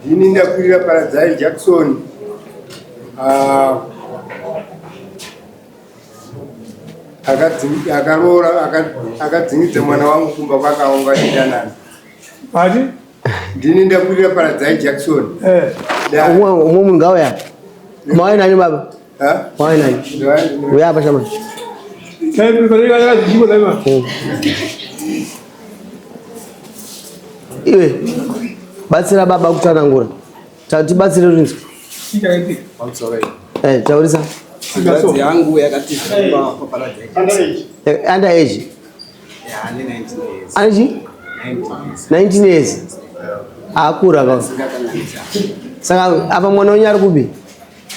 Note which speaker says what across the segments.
Speaker 1: Ndini ndakwirira Paradzai Jackson. Ah, akaroora akadzingidza mwana wangu kumba kwakaonga chidanana.
Speaker 2: Ati?
Speaker 1: Ndini ndakwirira Paradzai Jackson.
Speaker 2: Eh.
Speaker 3: Umwe munhu ngauya. Mauya nani baba? Mauya nani? Uya apa shama. Iwe batsira baba kutsanangura. Tibatsire rinzwa. Eh, taurisa.
Speaker 4: Hanzvadzi yangu yakatiza kumba kwaParadise.
Speaker 3: Under age.
Speaker 4: Yeah, ane 19 years.
Speaker 3: Ane chi?
Speaker 4: 19 years.
Speaker 3: 19 years. Akura ka. Saka apa mwana wenyu ari kupi?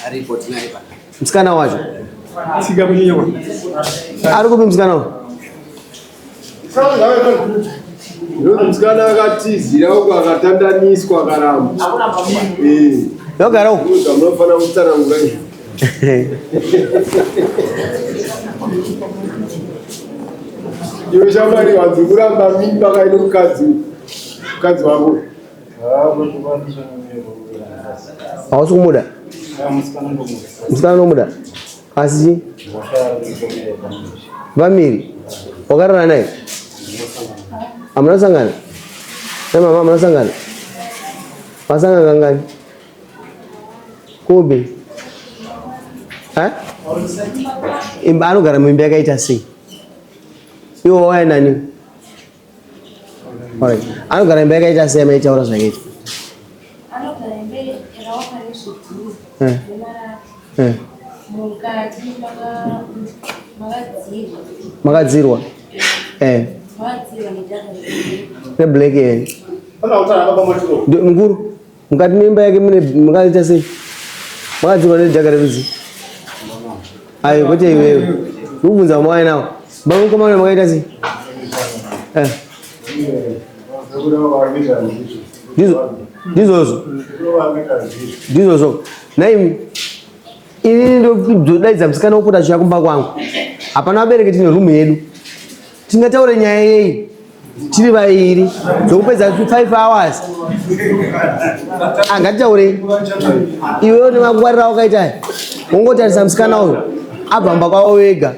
Speaker 4: Aripo tinaye pa.
Speaker 3: Msikana wacho.
Speaker 2: Tsika kunyanya kwa.
Speaker 3: Ari kupi msikana wacho?
Speaker 1: Musikana akatizira uko akatandaniswa akaramba. Eh.
Speaker 3: Yogara uko.
Speaker 1: Munofanira kutsanangura izvi. Iwe shamwari wanzi kuramba mimba kaine mukadzi mukadzi wako.
Speaker 3: Hausi kumuda? Musikana unomuda? Asi chii? Vamiri. Wakarara naye? Hamuna kusangana? Namama hamuna kusangana? Masangana kangani? Kupi? Eh? Imba anogara muimba yakaita sei? Iwo wauya nani? Alright. Anogara imba yakaita sei amaitaura zvakaita?
Speaker 5: Anogara imba yakavakwa nezvidhina
Speaker 3: Eh.
Speaker 5: nemarata.
Speaker 3: Eh.
Speaker 5: Mukati makadzirwa.
Speaker 3: Makadzirwa? Eh.
Speaker 5: Makadzirwa nedhaka reblack.
Speaker 3: Neblack eh. Mukuru. Mukati memba yake mune makaita sei? Makadzirwa nedhaka rerudzi? Ayo kwete iwewe. Ndikubvunza mama nawo. Baba mukomana makaita sei? Eh. Ndizvo ndizvozvo. Ndizvozvo. Naimi ini ndodaidza musikana wopota achiuya kumba kwangu. Hapana vabereki tine room yedu. Tingataure nyaya yei? Tiri vairi zvokupedza 5 hours. Angatitaurei? Iwewe nemakungwarira wakaita aya. Wongotarisa musikana uyu abva mumba kwavo wega.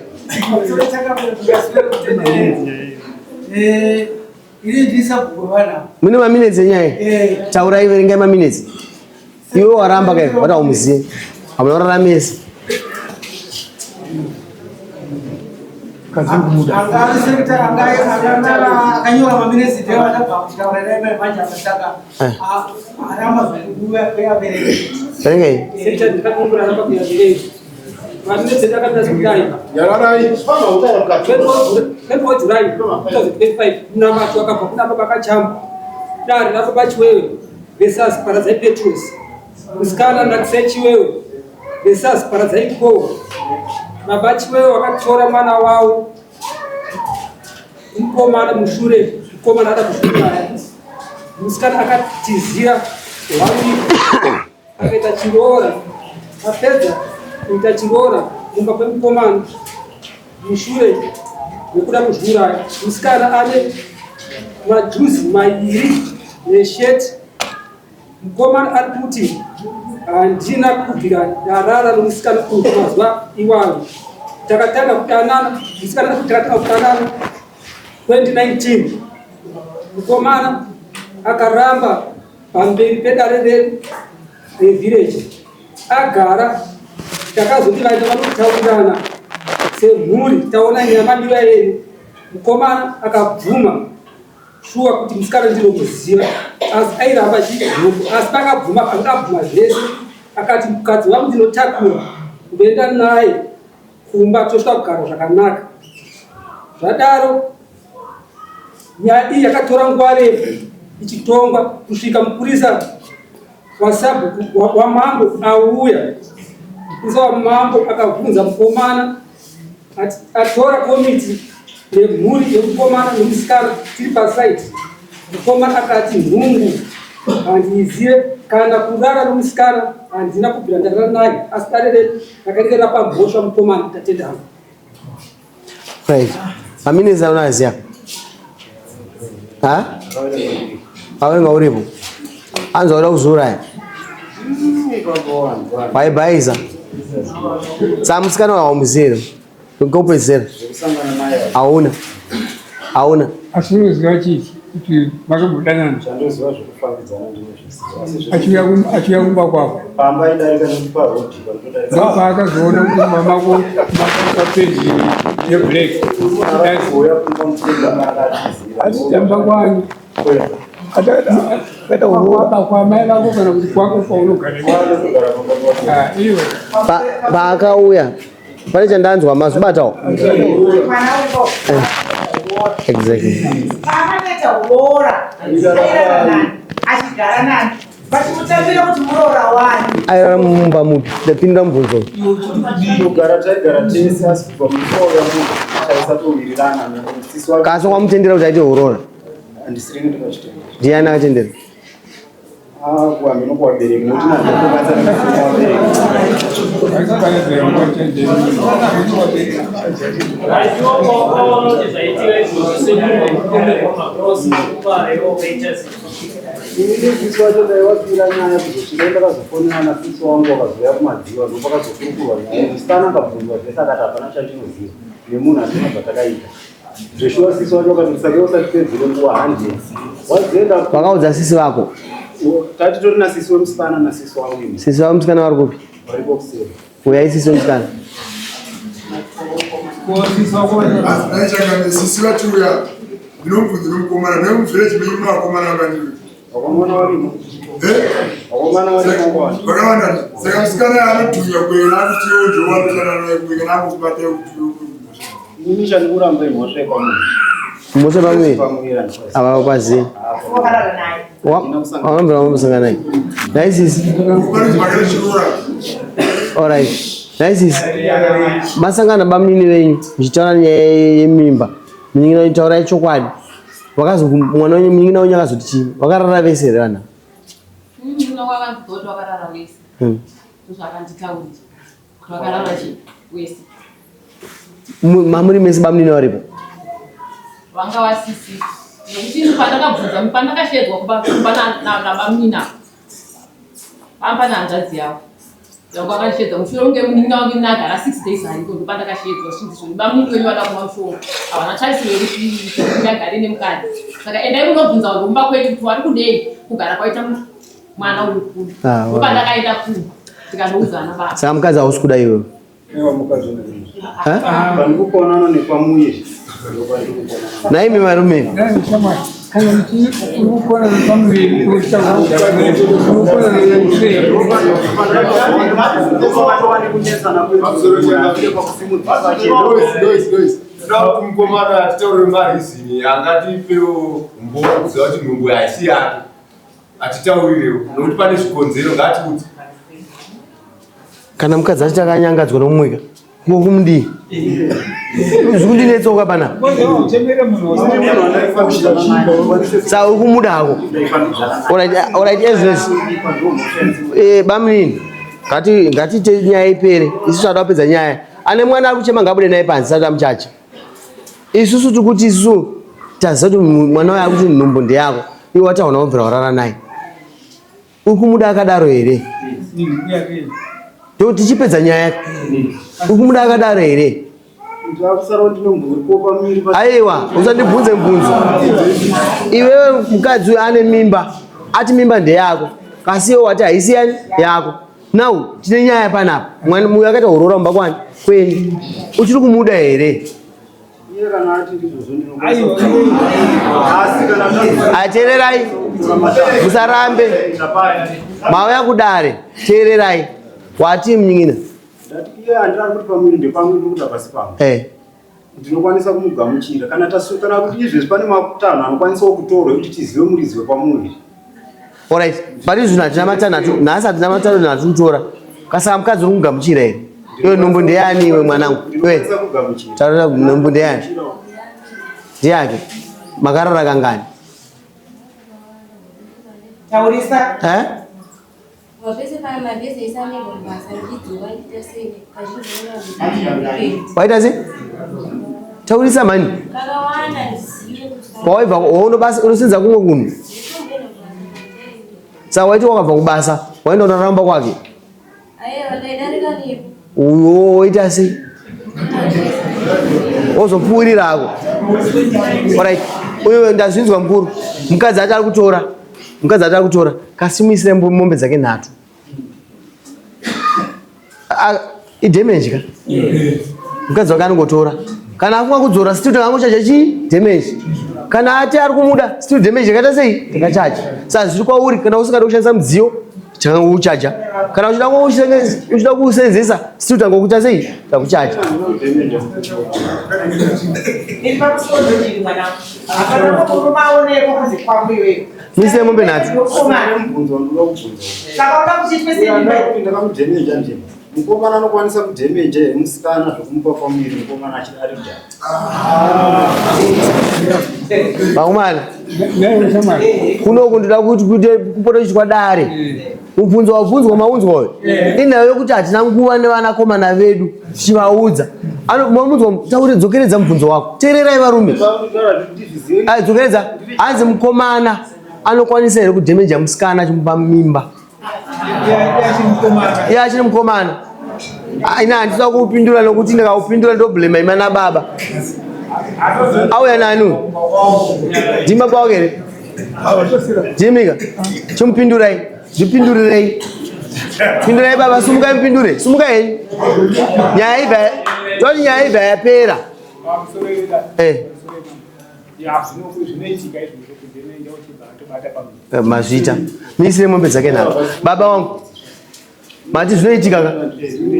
Speaker 3: Mune maminutes enyaya? Taurai, verengai maminutes. Iwe waramba kai, wada umuziye. Hamuna kuraramisa. Verengai.
Speaker 1: Nyararai.
Speaker 6: Munamato akabva kuna baba Kachamba dare rababa Chiwewe versus Paradzai Petros musikana Nakisai Chiwewe versus Paradzai Kowo baba Chiwewe vakatora mwana wavo mukomana mushure mukomana ada kuzviuraya musikana akatizira one week akaita chiroora apedza kuita chiroora mumba kwemukomana mushure mekuda kuzviuraya musikana ane majuzi mairi nesheti mukomana ari kuti handina kubvira ndarara nomusikana uyu mazuva iwayo takatanga kudanana musikana ari kuti takatanga kudanana 2019 mukomana akaramba pamberi pedare redu revillage agara takazoti vaenda vanotaurirana semhuri taona nyama ndiva yedu mukomana akabvuma shuwa kuti musikana ndinomuziva asi airamba chidhoko asi pakabvuma akabvuma zvese akati mukadzi wangu ndinotakura ndoenda naye kumba tosvika kugara zvakanaka zvadaro Nyaya iyi yakatora nguva refu ichitongwa kusvika mupurisa wasabhuku wamambo auya. Mupurisa wamambo akabvunza mukomana atora komiti nemhuri yemukomana nemusikana tiri pasaiti. Mukomana akati nhungu handiizive kana kurara nomusikana handina kubvira ndarara naye asi dare redu rakaita rapa mhosva mukomana tatenda hangu.
Speaker 3: Right. Maminutes aunaziya? Ha? Awenga uripo. Anzi wauda kuzviuraya. Waibhaiza. Saka musikana uyu haumuzivi here? Ngopedzera. Hauna. Hauna.
Speaker 2: Asi unoziva chii kuti makambodanana?
Speaker 7: Chandoziva zvekufambidzana ndinozviziva.
Speaker 2: Achiuya kumba kwako.
Speaker 7: Pamba idarika nekupa road panotodarika.
Speaker 2: Ndopaakazoona kuti mama vako makaita peji yeblack.
Speaker 7: Akazouya kumba mukomana akatizira.
Speaker 2: Achitamba kwani?
Speaker 1: Akaita
Speaker 2: Kwaba kwamai vako kana kuti kwako kwaunogara.
Speaker 7: Kwanotogara pamba pako.
Speaker 2: Ah, iwe.
Speaker 3: Paakauya pane chandanzwa mazvibatawo.
Speaker 8: Mwana uko.
Speaker 3: Exactly.
Speaker 8: Paakatoita uroora, airara nani, achigara nani, vachimutambira kuti muroora wani.
Speaker 3: Airara mumba mupi? Ndapindura mubvunzo.
Speaker 7: Kugara taigara tese asi kubva muroora munhu taisatowirirana nekuti sisi wacho
Speaker 3: Kasi wamutendera kuti aite urora.
Speaker 7: handisiri ndakachitendera.
Speaker 3: Ndiani akatendera?
Speaker 7: Ah, kuhambe nokuvabereki nokuti nandokwanisa nekuvabereki. Ini sisi wacho ndaiwapira nyaya kuzosvika ndakazofonera nasisi wangu wakazouya kumadziwa ndopakazokurukurwa nyaya. Musikana akabvunzwa zvese akati hapana chandinoziva nemunhu asina zvatakaita. Zveshuwa sisi wacho akati saka usatipedzere nguva 100. Wazoenda
Speaker 3: Wakaudza sisi vako.
Speaker 7: tati tori nasisi wemusikana nasisi wangu ini
Speaker 3: Sisi vako musikana vari kupi?
Speaker 7: varipo kuseri.
Speaker 3: Uyai sisi wemusikana.
Speaker 1: Asi sisi vachiuya ndinomubvunzo nomukomana nemuvhireji menyu muna vakomana vakandii.
Speaker 7: Vakomana varimo. Vakomana varimo kwani.
Speaker 1: Vakawanda. Saka musikana anodhunya kuera akuti iwe ndiwe kana akubata kuti
Speaker 7: Ini chandikuramba imhosva yepamuviri.
Speaker 3: Mhosva pamuviri.
Speaker 7: Pamuviri handikwanisi.
Speaker 3: Ava kwazivi.
Speaker 8: Wakarara naye.
Speaker 3: Wakambira wambosangana naye. Nhai sisi.
Speaker 1: panonzi makare chirora.
Speaker 3: Alright. Nhai sisi. Masangana bamunini venyu muchitaura nyaya yemimba. Munin'ina wenyu taurai chokwadi. Wakazo mwana wenyu munin'ina wenyu akazoti chii? Wakarara vese here vana?
Speaker 9: Munin'ina wakanzoti wakarara wese. Ndozvaakanditaurira. Kuti wakarara chii wese.
Speaker 3: Mamuri mese bamunini varipo.
Speaker 9: Vanga vasisi. Nekuti ini pandakabvunza pandakashedzwa kumba kumba nabamunini ava. Pamba pane hanzvadzi yavo. Yangu vakandishedza mushure kunge munin'ina wangu ini agara 6 days ariko ndopandakashedzwa zvichinzi zvoni bamunini wenyu vada kumwa mushonga. Havana tarisiro yekuti agare nemukadzi. Saka endai munobvunza vanhu kumba kwedu kuti vari kudei kugara kwaita mwana uyu kuno.
Speaker 3: Ah,
Speaker 9: Ndopandakaenda kumba tikanoudzana baba.
Speaker 3: Saka mukadzi hausi kuda iwewe.
Speaker 7: Ewa mukadzi unoziva.
Speaker 3: Eh?
Speaker 7: Pandikukonana nepamuviri ndopandikukonana.
Speaker 3: Naimi varume.
Speaker 2: Dai shamwari, kana urikukona nepamuviri, urikukona nekusei.
Speaker 1: Dois, dois. Tinoda kuti mukomana atitaurire marizini angatipewo umbowo kuziva kuti nhumbu haisi yake. Atitaurirewo nokuti pane zvikonzero ngatiudze.
Speaker 3: Kana mukadzi achiti akanyangadzwa nomumweka. Ko kumudii? Zvikundinetsoka panapa.
Speaker 2: Uchemere munhu
Speaker 3: Saka uri kumuda hako. Alright, alright ezvezi. Bamunini. Ngati ngatiite nyaya ipere. Isusu tada kupedza nyaya. Ane mwana ari kuchema ngabude naye panze sati amuchacha. Isusu tiri kuti isusu taziva kuti mwana uyu ari kuti nhumbu ndeyako. Iwe wataona wobvira warara naye. Uri kumuda akadaro here? Ndo tichipedza nyaya. Uri kumuda akadaro here?
Speaker 7: Ndakusara ndinombokopa muviri.
Speaker 3: Aiwa, usandibvunze mubvunzo. Iwewe mukadzi uyu ane mimba, ati mimba ndeyako, kasi iwe wati haisi yani yako. Now tine nyaya panapa. Mwana uyu akaita urora mumba kwani kwenyu. Uchiri kumuda here?
Speaker 7: Iye kana ati ndizvozvo ndinokwanisa. Asi kana
Speaker 3: Ateererai, musarambe. Mauya kudare, teererai. Wati munyina.
Speaker 7: Ndati iye handiri kuti pamuviri ndepamwe ndiri kuda pasi pangu.
Speaker 3: Eh.
Speaker 7: Ndinokwanisa kumugamuchira kana tasu kana kuti izvezvi pane matanho anokwanisawo kutorwa ekuti tizive muridzi wepamuviri.
Speaker 3: Alright. Pari zvino hatina matanho atu nhasi hatina matanho atinotora. Kasaka mukadzi uri kugamuchira here? Iwe nhumbu ndeyani iwe mwanangu? Iwe.
Speaker 7: Ndinokwanisa kugamuchira.
Speaker 3: Taura nhumbu ndeyani? Ndeyake. Makarara kangani?
Speaker 8: Taurisa.
Speaker 3: Eh?
Speaker 5: Vapese pana mavhesi esandirwa mubasa ndichidzoka ndichiita sei kazhinji
Speaker 3: Waita sei? Taurisa mani.
Speaker 5: kakawanda ndizive kuti
Speaker 3: Pawaibva unobasa unosenza kumwe kunhu. Saka waiti wakabva kubasa waenda unoramba kwake?
Speaker 5: Aiwa, ndaidarika nepo.
Speaker 3: Uyo woita sei? Wozopfuurira hako. Alright. Uyo ndazvinzwa mukuru. Mukadzi ati ari kutora. Mukadzi ati ari kutora. Kasimuisire mombe dzake nhatu. Idamage ka? Mukadzi wake anongotora. Kana afunga kudzora still takangochaja chii? Damage. Kana ati ari kumuda still damage yakaita sei? Takachaja. Saka zviri kwauri kana usingadi kushandisa mudziyo takangokuchaja. Kana uchida kuusenzesa still tangokuita sei? Takuchaja.
Speaker 8: Iri pamusoro ndiri mwana. Hapana murume aonekwa kunze kwangu iwewe.
Speaker 3: Mise mombe nhatu.
Speaker 7: Mubvunzo wandinoda kubvunza.
Speaker 8: Saka uda kuti itwe sei mimba iyi?
Speaker 7: Ndakamudemeja nje. Mukomana anokwanisa kudemeja here musikana zvokumupa pamuviri mukomana achiri ari mujaya?
Speaker 3: Vakomana. Kunoku ndoda kuti kuite kupota kuitwa dare. Mubvunzo wabvunzwa maunzwa uyu. Inhau yokuti hatina nguva nevanakomana vedu tichivaudza. Mamunzwa taure dzokeredza mubvunzo wako. Teererai varume. Ai dzokeredza. Hanzi mukomana anokwanisa here kudhemeja musikana achimupa mimba? Iye achiri mukomana. Ina handisa kuupindura nokuti ndikaupindura ndoblema ima nababa. Auya nani uyu? Ndimi baba wake here? Ndimika. Chimupindurai. Zvipindurirei. Pindurai baba, sumukai mupindure. Sumukai henyu. Nyaya ibva toti nyaya ibva yapera. Mazvita. Miisire mombe dzake nhatu. Baba wangu. Mati zvinoitika ka?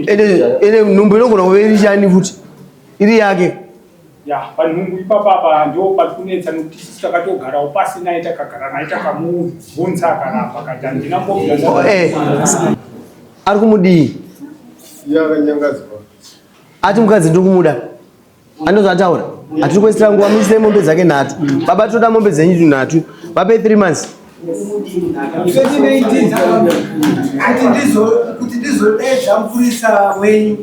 Speaker 3: Ende ende nhumbu inogona kuve iri chani futi. Iri yake.
Speaker 2: Ya, panhumbu ipapa apa ndo patikunetsa nokuti isusu takatogarawo pasi naye takagara naye takamubvunza akaramba akati handina mbobvira
Speaker 3: Oh, eh. Ari kumudii?
Speaker 1: Yakanyangadzwa.
Speaker 3: Ati mukadzi ndiri kumuda. Anozvataura. Hatiri kuisira nguva muisire mombe dzake nhatu. Baba toda mombe dzenyu nhatu. Vape 3 months.
Speaker 6: 2019 kuti ndizodedza mupurisa wenyu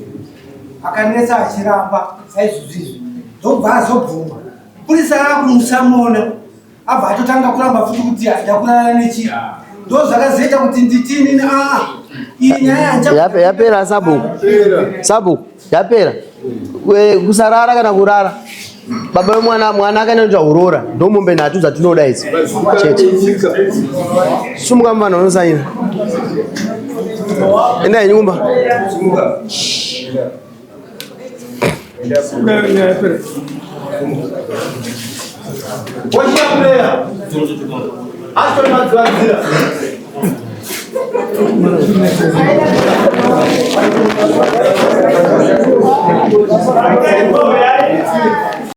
Speaker 6: akanetsa achiramba saizvozvizvi ndobva azobvuma mupurisa akumusamona abva atotanga kuramba futi kuti ndakurara nechi ndo zvakazoita kuti nditini aa iyi nyaya
Speaker 3: Yapera sabhuku. Sabhuku yapera. Kusarara kana kurara. Baba vemwana mwana akaenda kuroora ndo mombe nhatu dzatinoda idzi. Chete. Sumuka mwana unosaina. Enda henyu kumba.